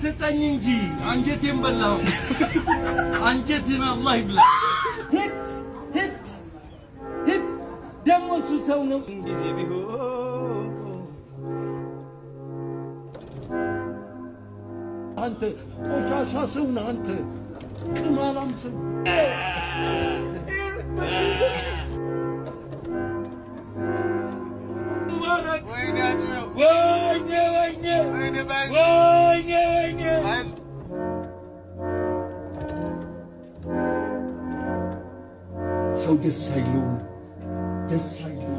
ስጠኝ እንጂ አንጀቴን በላኸው። አንጀትን አላህ ይብላ። ሂድ ሂድ ሂድ። ደግሞ እሱ ሰው ነው። ጊዜ ቢሆን አንተ ቆሻሻ ሰው ነህ። አንተ ቅማላም ሰው። ወይኔ ወይኔ ወይኔ ወይኔ። ሰው ደስ አይለውም፣ ደስ አይለውም።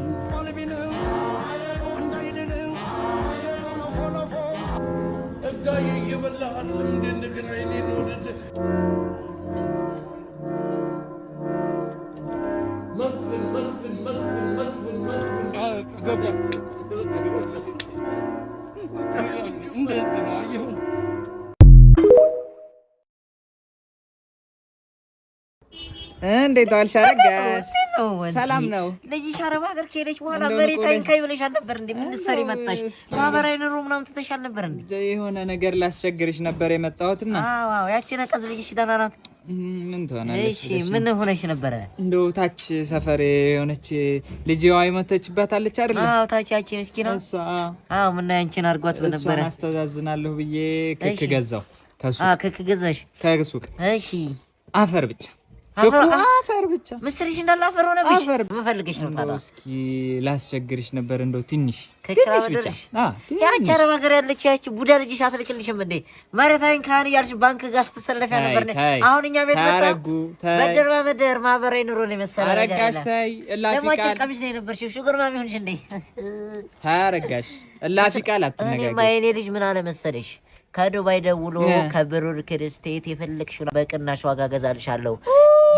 እጋዬ እየበላህ አይደለም እንደ እንደገና የእኔን ወደ መስፍን መስፍን መስፍን መስፍን መስፍን ገባ። እንደዚህ ነው አየኸው። እንዴት ዋልሽ አረጋሽ? ሰላም ነው? ልጅሽ አረብ ሀገር ከሄደች በኋላ እንደው መሬት ንቁ አይንካኝ ብለሻል ነበር እንዴ? ምን ልትሰሪ መጣሽ? ማህበራዊ ኑሮ ምናምን ትተሻል ነበር እንዴ? የሆነ ነገር ላስቸግርሽ ነበር የመጣሁትና። አዎ አዎ፣ ያቺ ነቀዝ ልጅሽ ደህና ናት? ምን ትሆናለች እሺ፣ ብለሽ ነው? ምን ሆነሽ ነበረ? እንደው ታች ሰፈር የሆነች ልጅዋ የሞተችባት አለች አይደለ? አዎ፣ ታች ያቺ ምስኪና። እሷ። አዎ፣ ምን ያንቺን አድርጓት በነበረ? እሷን አስተዛዝናለሁ ብዬ ክክ ገዛው ከሱቅ። አዎ፣ ክክ ገዛሽ? ከሱቅ። እሺ። አፈር ብቻ። አፈር? ክኩ አፈር ብቻ። ምስልሽ እንዳለ አፈር ሆነብሽ። አፈር። ምን ፈልገሽ ነው ታዲያ? እስኪ ላስቸግርሽ ነበር እንደው ትንሽ ክክ ትንሽ ብቻ። ላበድርሽ? አዎ፣ ያቺ ትንሽ። አረብ ሀገር ያለች ያቺ ቡዳ ልጅሽ አትልክልሽም እንዴ? መሬት አይንካን እያልሽ ባንክ ጋር ስትሰለፊ ነበር። ተይ፣ ተይ። አሁን እኛ ቤት መጣ ታረጉ፣ ተይ። በደር በመደር ማህበራዊ ኑሮን የመሰለ ነገር አረጋሽ የለም። ተይ፣ እላፊ ደግሞ አጭር ቃል ቀሚስ ነው የነበርሽው። sugar mommy ሆንሽ እንዴ? ተይ አረጋሽ፣ እላፊ ቃል እኔማ አትነጋገር። የኔ ልጅ ምን አለ መሰለሽ፣ ከዱባይ ደውሎ ከብሩክ ሪል ስቴት የፈለግሽውን በቅናሽ ዋጋ ገዛልሻለሁ።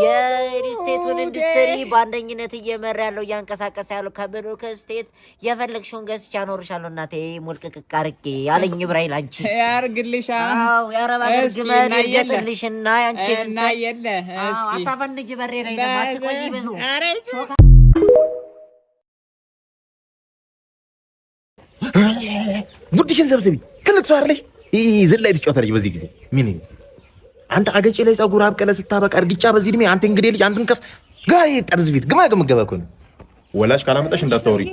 የሪል ስቴቱን ኢንዱስትሪ በአንደኝነት እየመራ ያለው፣ እያንቀሳቀሰ ያለው ከብሩክ ስቴት የፈለግሽውን ገዝቼ አኖርሻለሁ እናቴ ሞልቅቅቅ አድርጌ አለኝ። ኢብራሂም አንቺ ያርግልሻ። አዎ፣ የአረብ ሀገር እስኪ ግመል እና የለ ይርገጥልሽና ያንቺን እና የለ አዎ፣ እስኪ አታፈንጅ በሬ ላይ ደግሞ አትቆይ ብዙ። ጉድሽን ሰብስቢ። ትልቅ ሰው አይደለሽ? ይህ ዝላይ ትጫወታለች በዚህ ጊዜ። ምን አንተ አገጬ ላይ ፀጉር አብቀለ ስታበቃ እርግጫ በዚህ እድሜ አንተ እንግዲህ ልጅ አንተን ከፍ ጋ ጠርዝ ፊት ግማ ግምገባ እኮ ነው። ወላጅ ካላመጣሽ እንዳታወሪ፣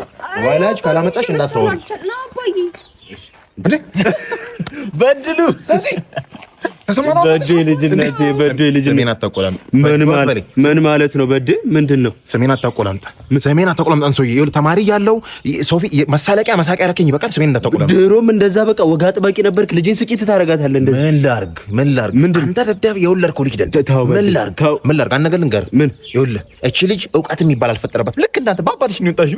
ወላጅ ካላመጣሽ እንዳታወሪ። እንዴ በድሉ በዴ ልጅነቴ በዴ ልጅነቴ። ስሜን አታቆላምጥ። ምን ማለት ነው? በዴ ምንድን ነው? ስሜን አታቆላምጥ። ስሜን አታቆላምጥ። አንተ ሰውዬ ይኸውልህ ተማሪ እያለሁ ሶፊ መሳለቂያ መሳቂያ ያረከኝ ይበቃል። ስሜን እንዳታቆላምጥ። ድሮም እንደዛ በቃ ወግ አጥባቂ ነበርክ። ልጄን ስቂት ታደርጋታለህ እንደዚህ። ምን ላርግ? ምን ላርግ? ምንድን? አንተ ደደብ የወለድከው ልጅ ደደብ። ተው በዴ፣ ምን ላርግ? ተው። ምን ላርግ? አንድ ነገር ልንገርህ። ምን? ይኸውልህ እቺ ልጅ እውቀት የሚባል አልፈጠረባትም። ልክ እንዳንተ በአባትሽ ነው የወጣሽ።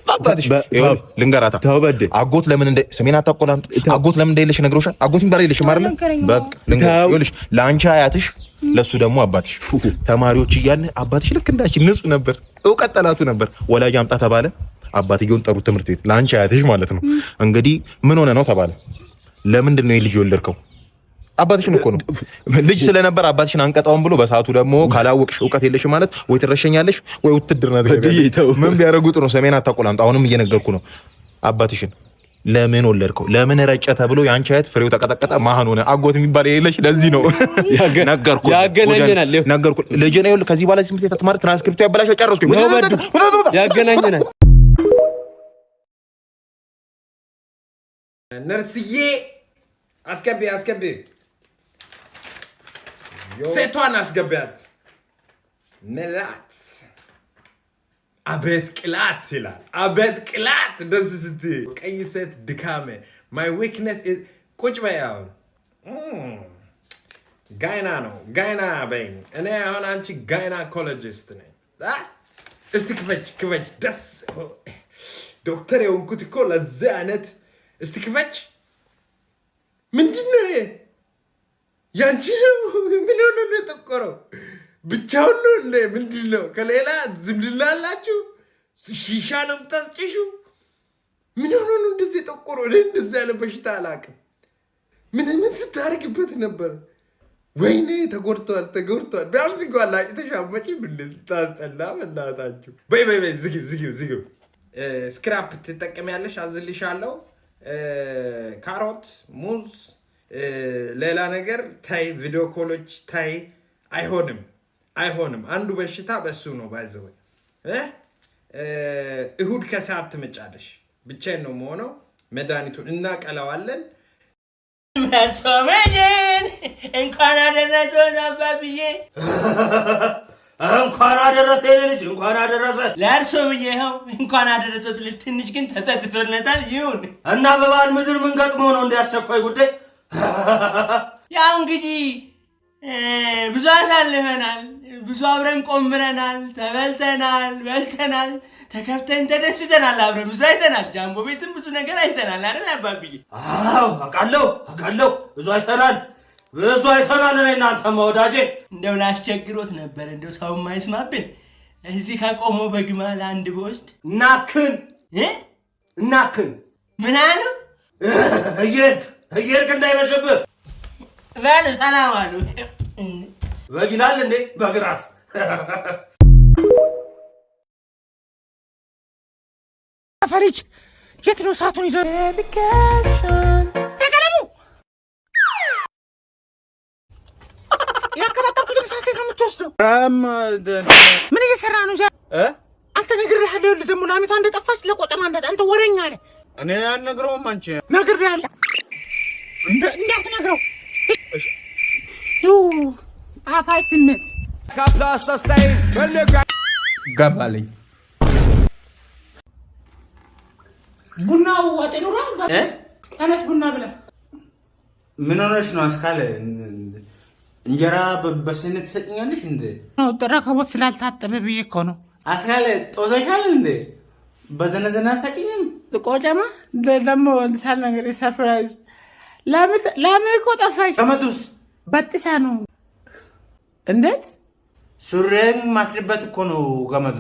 በአባትሽ። ይኸውልህ ልንገራታ። ተው በዴ። አጎት ለምን እንደ ስሜን አታቆላምጥ። አጎት ለምን እንደሌለሽ ነግሮሻል። አጎት የሚባል የለሽም አይደለ? በቃ ልንገርሽ። ተው። ይኸውልሽ ለአንቺ አያትሽ ለሱ ደግሞ አባትሽ ተማሪዎች እያልን አባትሽ ልክ እንዳንቺ ንጹህ ነበር። እውቀት ጠላቱ ነበር። ወላጅ አምጣ ተባለ። አባትየውን ጠሩት ትምህርት ቤት ለአንቺ አያትሽ ማለት ነው። እንግዲህ ምን ሆነ ነው ተባለ። ለምንድን ነው የልጅ የወለድከው? አባትሽን እኮ ነው ልጅ ስለነበር አባትሽን አንቀጣውም ብሎ በሰዓቱ ደግሞ ካላወቅሽ እውቀት የለሽም ማለት ወይ ትረሸኛለሽ ወይ ውትድርና ትገቢያለሽ። ተው። ምን ቢያደርጉ ጥሩ ነው? ሰሜን አታቆላምጥ። አሁንም እየነገርኩ ነው። አባትሽን ለምን ወለድከው? ለምን ረጨ ተብሎ የአንቺ አያት ፍሬው ተቀጠቀጠ፣ መሀን ሆነ። አጎት የሚባል የሌለሽ ለዚህ ነው። ነገርኩህ፣ ያገናኘናል። ነገርኩህ። ልጄ ነው። ይኸውልህ ከዚህ በኋላ ትምህርት ቤት አትማር፣ ትራንስክሪፕቱ ያበላሻል። ጨረስኩኝ። ተው በዴ፣ ያገናኘናል። ነርስዬ አስገቢ አስገቢ፣ ሴቷን አስገቢያት። ሜላት አቤት ቅላት ይላል። አቤት ቅላት ደስ ስትይ ቀይ ሴት ድካሜ my weakness። ቁጭ በይ አሁን gyna ነው gyna በይኝ። እኔ አሁን አንቺ gynecologist ነኝ። አ? እስቲ ክፈች ክፈች። ደስ ዶክተር የሆንኩት እኮ ለዚህ አይነት። እስቲ ክፈች። ምንድን ነው ይሄ? ያንቺ ነው? ምን ሆኖ ነው የጠቆረው? ብቻውን ነው እንዴ? ምንድን ነው? ከሌላ ዝምድና አላችሁ? ሺሻ ነው የምታስጭሹ? ምን ሆኖ ነው እንደዚህ የጠቆረው? እኔ እንደዚህ ያለ በሽታ አላውቅም። ምን ምን ስታደርግበት ነበር? ወይኔ ተጎድቷል፣ ተጎድቷል። ቢያንስ እንኳን ላጭተሽ አትመጪም እንዴ? ስታስጠላ በእናታችሁ። በይ በይ በይ፣ ዝጊው ዝጊው ዝጊው። Scrub ትጠቀሚያለሽ፣ አዝልሻለሁ። ካሮት፣ ሙዝ፣ ሌላ ነገር ታይ፣ video call ኦች ታይ። አይሆንም፣ አይሆንም። አንዱ በሽታ በሱ ነው። By the way፣ እሁድ ከሰዓት ትመጫለሽ። ብቻዬን ነው የምሆነው። መድኃኒቱን እናቀለዋለን። ሶመድን እንኳን አደረሰዎት አባብዬ። እንኳን አደረሰ የኔ ልጅ፣ እንኳን አደረሰ። ለእርሶ ብዬ ይኸው እንኳን አደረሰዎት ልል ትንሽ ግን ተጠጥቶለታል። ይሁን። እና በበዓል ምድር ምን ገጥሞ ነው እንደ አስቸኳይ ጉዳይ? ያው እንግዲህ ብዙ አሳልፈናል፣ ብዙ አብረን ቆምረናል፣ ተበልተናል፣ በልተናል፣ ተከፍተን ተደስተናል። አብረን ብዙ አይተናል። ጃምቦ ቤትም ብዙ ነገር አይተናል አይደል አባብዬ? አዎ፣ አውቃለሁ፣ አውቃለሁ። ብዙ አይተናል፣ ብዙ አይተናል። እኔ እናንተማ ወዳጄ። እንደው ላስቸግሮት ነበር፣ እንደው ሰው የማይስማብን እዚህ ከቆመው በግመል አንድ ብወስድ። እናክን። እ? እናክን። ምን አሉ? እየሄድክ እየሄድክ እንዳይመሽብህ። በሉ ሰላም አሉ። በግ ይላል እንዴ በግራስ። ፈሪጅ የት ነው ሰዓቱን ይዞ ተቀለሙ ያከባጠርኩትን ሰዓት የት ነው የምትወስደው? ምን እየሰራ ነው? እዚያ አንተ ነግሬሃለሁ። ይኸውልህ ደግሞ ላሚቷ እንደጠፋች ለቆጠማ አንተ ወሬኛ ነህ። እኔ አልነግረውም። አንቺ ነግሬሃለሁ፣ እንዳትነግረው። ጣፋጭ ስሜት። ገባልኝ። ቡናው አጤኑራ ተነስ ቡና ብለህ። ምን ሆነሽ ነው አስካለ? እንጀራ በስኒ ትሰጭኛለሽ እንዴ? ነው ረከቦት ስላልታጠበ ብዬ እኮ ነው። አስካለ ጦዘሻል እንዴ? በዘነዘና ሰጭኝም። ቆጨማ ደግሞ ሳልነግርህ surprise፣ ላም እኮ ጠፋች። ገመዱስ? በጥሳ ነው። እንዴት? ሱሬን ማስርበት እኮ ነው ገመዱ።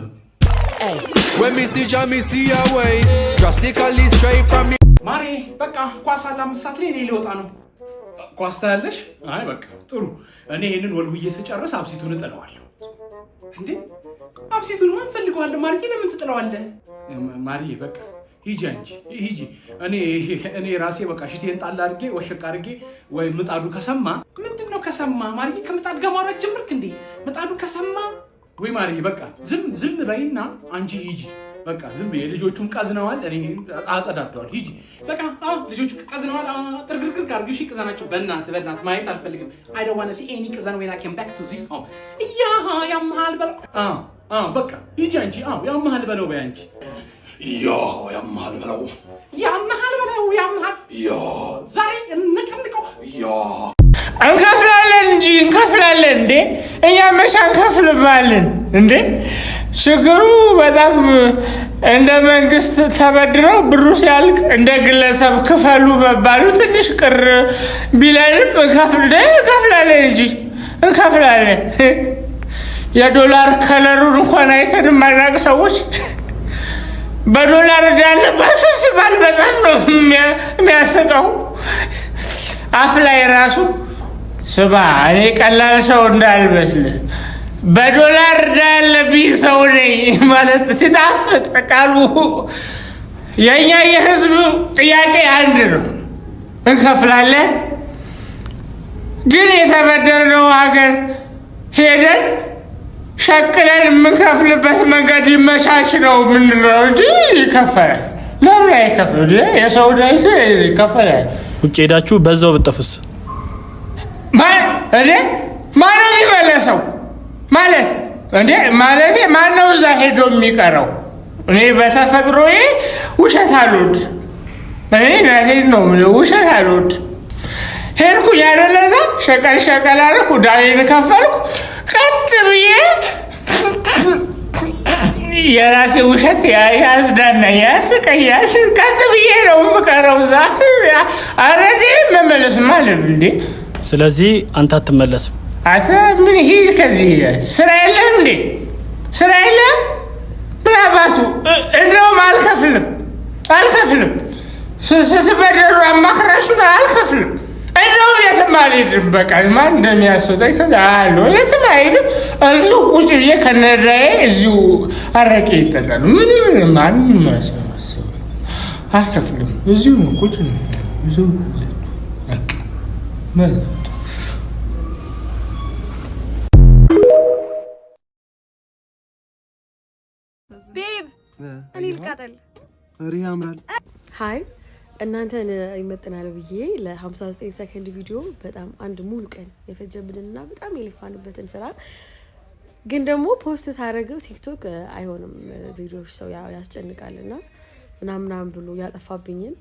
When me see Jah, me see a way. Drastically straight from me. ማሬ፣ በቃ ኳስ አለ 5 ሰዓት ላይ፣ እኔ ሊወጣ ነው። ኳስ ታያለሽ? አይ በቃ ጥሩ። እኔ ይህንን ወልውዬ ስጨርስ አብሲቱን እጥለዋለሁ። እንዴ፣ አብሲቱን ማን ፈልገዋለሁ? ማርዬ፣ ለምን ትጥለዋለህ? ማርዬ፣ በቃ ሂጂ፣ አንቺ ሂጂ። እኔ ራሴ በቃ ሽቴን ጣል አድርጌ ወሸቅ አድርጌ ወይ ምጣዱ ከሰማ ምንድን ነው ከሰማ? ማርዬ፣ ከምጣድ ጋር ማውራት ጀመርክ እንዴ? ምጣዱ ከሰማ ወይ ማርዬ፣ በቃ ዝም ዝም በይና አንቺ ሂጂ። በቃ ዝም ብዬ ልጆቹም ቀዝነዋል፣ እኔ አጸዳደዋል። ሂጂ በቃ። አዎ፣ ልጆቹ ቀዝነዋል። ጥርግርግር አድርጊ እሺ። ቅዘናቸው በእናትህ በእናትህ ማየት አልፈልግም። I don't wanna see any ቅዘን when I came back to this home። ያ ያመሃል በለው። አዎ አዎ፣ በቃ ሂጂ አንቺ። አዎ፣ ያመሃል በለው በይ አንቺ። ያ ያመሃል በለው፣ ያመሃል በለው፣ ያመሃል ያ ዛሬ እንቀንቀው ያ። እንከፍላለን እንጂ እንከፍላለን እንዴ! እኛ መቼ አንከፍልባለን እንዴ? ችግሩ በጣም እንደ መንግስት ተበድረው ብሩ ሲያልቅ እንደ ግለሰብ ክፈሉ መባሉ ትንሽ ቅር ቢለንም እንከፍላለን እንጂ እንከፍላለን። የዶላር color ኡን እንኳን አይተን የማናውቅ ሰዎች በዶላር ዕዳ አለባችሁ ሲባል በጣም ነው የሚያስቀው። አፍ ላይ ራሱ ስማ፣ እኔ ቀላል ሰው እንዳልመስልህ በዶላር ዕዳ ያለብኝ ሰው ነኝ ማለት ሲጣፍጥ ቃሉ። የእኛ የህዝብ ጥያቄ አንድ ነው፣ እንከፍላለን። ግን የተበደርነው ሀገር ሄደን ሸቅለን የምንከፍልበት መንገድ ይመቻች ነው የምንለው እንጂ ይከፈላል። ለምን አይከፍል? የሰው ዕዳ ይከፈላል። ውጭ ሄዳችሁ በዛው ብትጠፉስ? እንዴ፣ ማነው የሚመለሰው? ማለት እንዴ፣ ማለቴ ማነው እዛ ሄዶ የሚቀረው? እኔ በተፈጥሮዬ ውሸት አልወድ። እኔ እናቴን ነው የምልህ፣ ውሸት አልወድ። ሄድኩኝ አይደለ፣ እዛ ሸቀል ሸቀል አደረኩ፣ ዕዳዬን ከፈልኩ። ቀጥ ብዬ የራሴ ውሸት ያዝናናኝ፣ ያስቀኛል። ቀጥ ብዬ ነው የምቀረው እዛ። ኧረ እኔ መመለስማ አለ እንዴ። ስለዚህ አንተ አትመለስም። አንተ ምን ሂድ ከዚህ፣ ስራ የለም እንዴ? ስራ የለም? ምን አባቱ፣ እንደውም አልከፍልም፣ አልከፍልም። ስትበደሩ አማክራችሁ አልከፍልም። እንደውም የትም አልሄድም። በቃ ማን እንደሚያስወጣኝ አሉ። የትም አልሄድም። እዚሁ ቁጭ ብዬ ከነዳዬ እዚሁ አረቄ ይጠጣሉ። ምንም ማንም አልከፍልም። እዚሁ ነው ቁጭ ነው እዚሁ በቃ። Babe፣ እኔ ልቃጠል። ኧረ ያምራል። Hi፣ እናንተን ይመጥናል ብዬ ለ59 ሰከንድ ቪዲዮ በጣም አንድ ሙሉ ቀን የፈጀብንና በጣም የለፋንበትን ስራ ግን ደግሞ post ሳደርገው ቲክቶክ አይሆንም፣ ቪዲዮዎች ሰው ያስጨንቃል እና ምናምናም ብሎ ያጠፋብኝን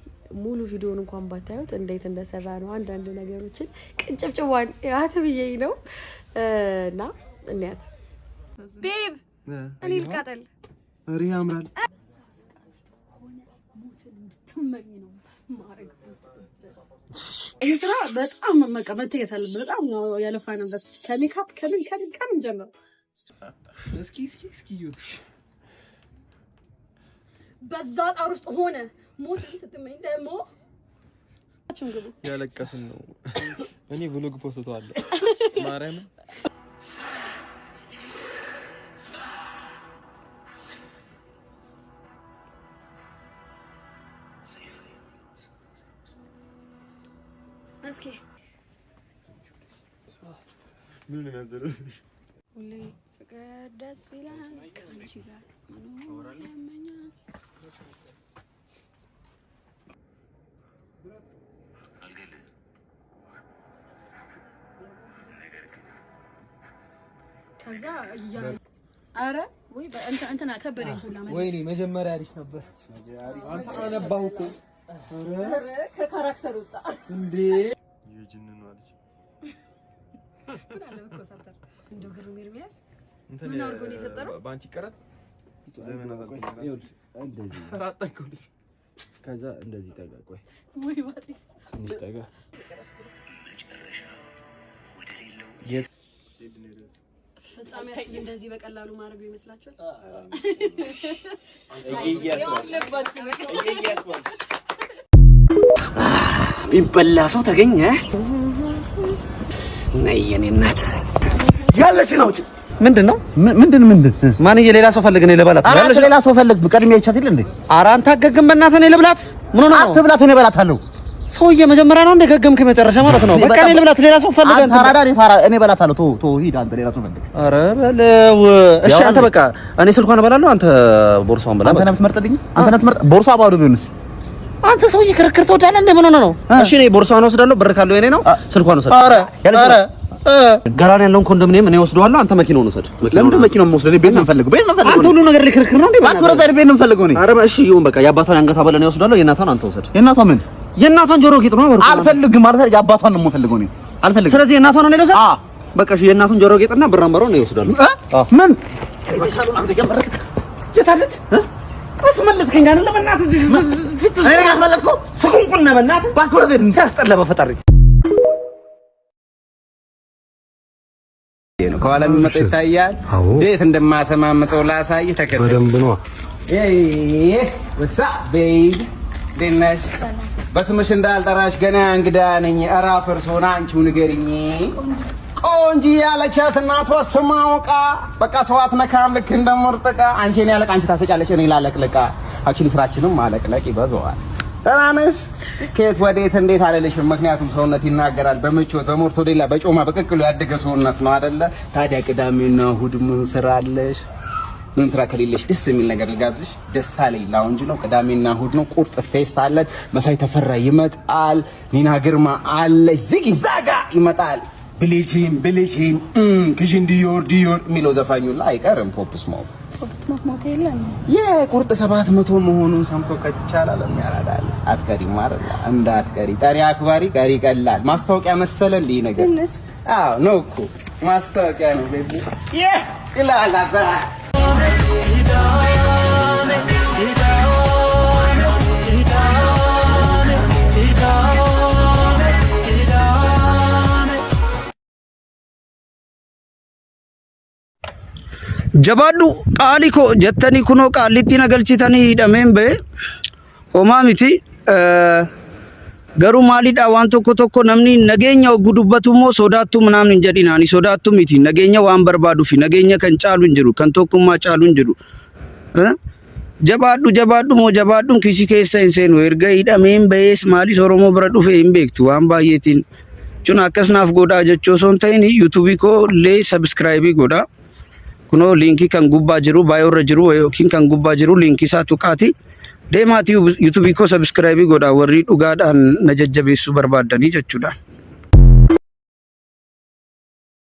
ሙሉ ቪዲዮን እንኳን ባታዩት እንዴት እንደሰራ ነው አንዳንድ ነገሮችን ቅንጭብጭቧን ያት ብዬ ነው እና እንያት። Babe፣ እኔ ልቃጠል። ኧረ ያምራል። እንድትመኝ ነው ማረግበት። ይህ ስራ በጣም በቃ መታየት አለበት። በጣም ነው ያለፋንበት፣ ከሜካፕ ከምን ከምን ከምን ጀምሮ። እስኪ እስኪ እስኪ እዩት። በዛ ጣር ውስጥ ሆነ ሞትን ስትመኝ ደግሞ ግቡ። ያለቀስን ነው። እኔ vlog ፖስተዋለሁ። ማርያምን። እስኪ ምን ነው የሚያዘለው? ሁሌ ፍቅር ደስ ይላል፣ ከአንቺ ጋር መኖር ያመኛል። ከዛ አረ ወይ እንትና ከበደኝ ሁላ። ወይኔ፣ መጀመሪያ አሪፍ ነበር። አንተ አነባሁ እኮ። ከ character ወጣ። እንዴ! የጅንኗ ልጅ። ምን አለ በኮሳተር እንደው ግሩም ኤርሚያስ ምን አድርጎ ነው የፈጠረው? በአንቺ ቀረጽ ዘመናት። እንደዚህ ከዛ እንደዚህ ጠጋ፣ ቆይ። ወይ ባጤ። ትንሽ ጠጋ። ፍጻሜያችን እንደዚህ በቀላሉ ማድረግ ይመስላችኋል? የሚበላ ሰው ተገኘ። ነይ የኔ እናት፣ ያለሽን አውጪ። ምንድን ነው? ምንድን ምንድን? ማንዬ፣ ሌላ ሰው ፈልግ፣ እኔ ልበላት። ኧረ አንተ ሌላ ሰው ፈልግ። ቀድሜ አይቻት የለ እንዴ? ኧረ አንተ አገግም፣ በእናትህ እኔ ልብላት። ምን ሆነህ ነው? አትብላት፣ እኔ እበላታለሁ። ሰውዬ መጀመሪያ ነው እንደ ገገምክ መጨረሻ ማለት ነው። በቃ እኔ ልብላት፣ ሌላ ሰው ፈልግ። አንተ አራዳ፣ እኔ ፋራ፣ እኔ እበላታለሁ። ቶ ቶ ሂድ አንተ ሌላ ሰው ፈልግ። ኧረ በለው። እሺ አንተ በቃ እኔ ስልኳን እበላለሁ፣ አንተ ቦርሳዋን ብላ። አንተ በቃ ነህ የምትመርጥልኝ? አንተ ነህ የምትመርጥ? ቦርሳ ባዶ ቢሆንስ? አንተ ሰውዬ ክርክር ትወዳለህ እንደ ምን ሆነህ ነው? እሺ እኔ ቦርሳዋን ወስዳለሁ፣ ብር ካለው የኔ ነው። ስልኳን ውሰድ። ኧረ ኧረ ገራን ያለውን ኮንዶሚኒየም እኔ ወስደዋለሁ፣ አንተ መኪናውን ውሰድ። ለምንድን መኪናውን የምወስደው? እኔ ቤት ነው የምፈልገው። ቤት ነው የምፈልገው። አንተ ሁሉ ነገር ላይ ክርክር ነው እንዴ? እባክህ ወደዛ፣ እኔ ቤት ነው የምፈልገው እኔ። ኧረ እሺ ይሁን በቃ። የአባቷን አንገት ሐብል እኔ ወስዳለሁ፣ የእናቷን አንተ ውሰድ። የእናቷ ምን? የእናቷን ጆሮ ጌጥ ነው ወርቁ። አልፈልግም ማለት የአባቷን ነው የምፈልገው እኔ። አልፈልግም። ስለዚህ የእናቷን ነው ልውሰድ? በቃ እሺ፣ የእናቱን ጆሮ ጌጥና ብር አምባሩን እኔ እወስዳለሁ። ምን? የት አለች? አስመለጥከኝ አይደለ? በእናትህ እዚህ እኔ ነኝ ያስመለጥኩህ? ስቁንቁን ነህ በእናትህ። እባክህ ወደዛ ሂድ። ሲያስጠላ በፈጣሪ። ነው ከኋላ የሚመጣው ይታያል። እንዴት እንደማሰማምጠው ላሳይህ። ተከተል። በደንብ ነዋ። What's up, babe? እንዴት ነሽ? በስምሽ እንዳልጠራሽ ገና እንግዳ ነኝ። ኧረ አፈር ስሆን አንቺው ንገሪኝ። ቆንጂ ያለቻት እናቷ ስማ አውቃ በቃ ሰው አትነካም ልክ እንደ ሙርጥቃ። አንቺ እኔ ያለቅ አንቺ ታሰጫለሽ እኔ ላለቅልቃ። Actually ስራችንም ማለቅለቅ ይበዛዋል። ደህና ነሽ? ከየት ወዴት እንዴት አልልሽም፣ ምክንያቱም ሰውነት ይናገራል። በምቾት በሞርቶዴላ በጮማ በቅቅሉ ያደገ ሰውነት ነው አይደለ? ታዲያ ቅዳሜና እሑድ ምን ስራ አለሽ? ምንም ስራ ከሌለሽ ደስ የሚል ነገር ልጋብዝሽ። ደስ አለኝ lounge ነው። ቅዳሜና እሑድ ነው። ቁርጥ fest አለን። መሳይ ተፈራ ይመጣል። ኒና ግርማ አለች። ዚጊ ዛጋ ይመጣል። ብሌቼን ብሌቼን ክሽን ዲዮር ዲዮር የሚለው ዘፋኙ ላይ አይቀርም። ፖፕ ስሞክ የቁርጥ 700 መሆኑን ሰምቶ ከቻለ ለሚያራዳለች አትቀሪም አይደል? እንዳትቀሪ። ጠሪ አክባሪ ቀሪ ቀላል። ማስታወቂያ መሰለን ይህ ነገር። አዎ ነው እኮ ማስታወቂያ ነው። Baby ይላል አባ። Jabaadhu qaalii koo jettanii kunoo qaallittiin agalchitanii hidhameen ba'e homaa miti. Garuu maalidha, waan tokko tokko namni nageenya hogguu dubbatu immoo sodaattuu ምናምን hin jedhin. Ani sodaattuu miti, nageenya waan barbaaduufi. Nageenya kan caalu hin jiru, kan tokkummaa caalu hin jiru. Jabaadhu jabaadhu moo jabaadhuun kiisii keessa hin seenu. Erga hidhameen ba'ees maalis Oromoo bira dhufe hin beektu waan baay'eetiin. Jechuun akkas naaf godhaa jechuu osoo hin ta'in yuutuubii koo illee subscribe godhaa. Kunoo liinkii kan gubbaa jiru bio irra jiru yookiin kan gubbaa jiru liinkii isaa tuqaati. Deemaatii yuutuubii koo subscribe godhaa warri dhugaadhaan na jajjabeessuu barbaaddanii jechuudha.